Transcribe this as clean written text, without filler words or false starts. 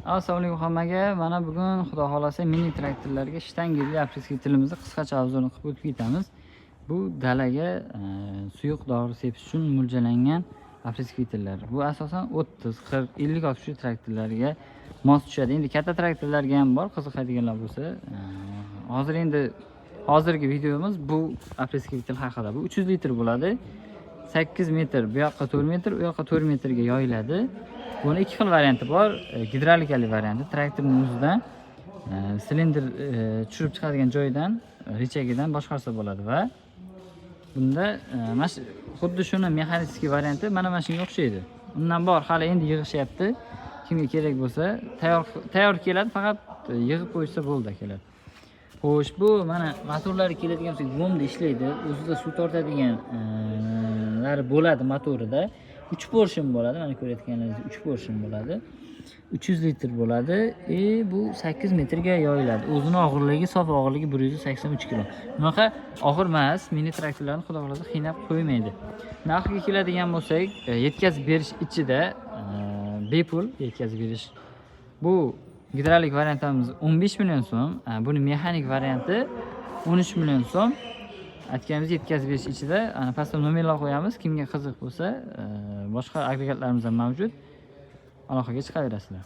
Assalomu alaykum hammaga. Mana bugun, xudo xohlasa, mini traktorlarga shtangeli опрыскиватель imizni qisqacha обзор ini qilib o'tib ketamiz. Bu dalaga suyuq dori sepish uchun mo'ljallangan опрыскиватель lar. Bu asosan 30, 40, 50, 60 traktorlarga mos tushadi. Endi katta traktorlarga ham bor, qiziqadiganlar bo'lsa. Hozir endi hozirgi videomiz bu опрыскиватель haqida. Bu 300 litr bo'ladi. 8 metr bu yoqqa, 4 metr u yoqqa, 4 metrga yoyiladi. Buni ikki xil varianti bor. Gidravlikali varianti traktorning o'zidan silindr tushirib chiqadigan joyidan, рычаг idan boshqarsa bo'ladi va bunda mana shu xuddi shuni mexanический varianti mana shunga o'xshaydi. Undan bor, hali endi yig'ishyapti. Kimga kerak bo'lsa, tayyor tayyor keladi, faqat yig'ib qo'yishsa bo'ldi, akalar. Xo'sh, bu mana motorlari keladigan bo'lsak, ВОМ da ishlaydi. O'zida suv tortadiganlari bo'ladi motorida. 3 поршень bo'ladi. Mana ko'rayotganlaringiz 3 поршень bo'ladi. 300 litr bo'ladi. Bu 8 metrga yoyiladi. O'zini og'irligi, sof og'irligi 183 kilo. Bunaqa og'ir emas, mini traktorlarni, xudo xohlasa, qiynab qo'ymaydi. Narxiga keladigan bo'lsak, yetkazib berish ichida bepul yetkazib berish. Bu gidravlik variantimiz 15 million so'm, buni mexanik varianti 13 million so'm. Aytganimiz, yetkazib berish ichida. Ana pastda nomerlar qo'yamiz. Kimga qiziq bo'lsa, boshqa agregatlarimiz ham mavjud. Aloqaga chiqaverasizlar.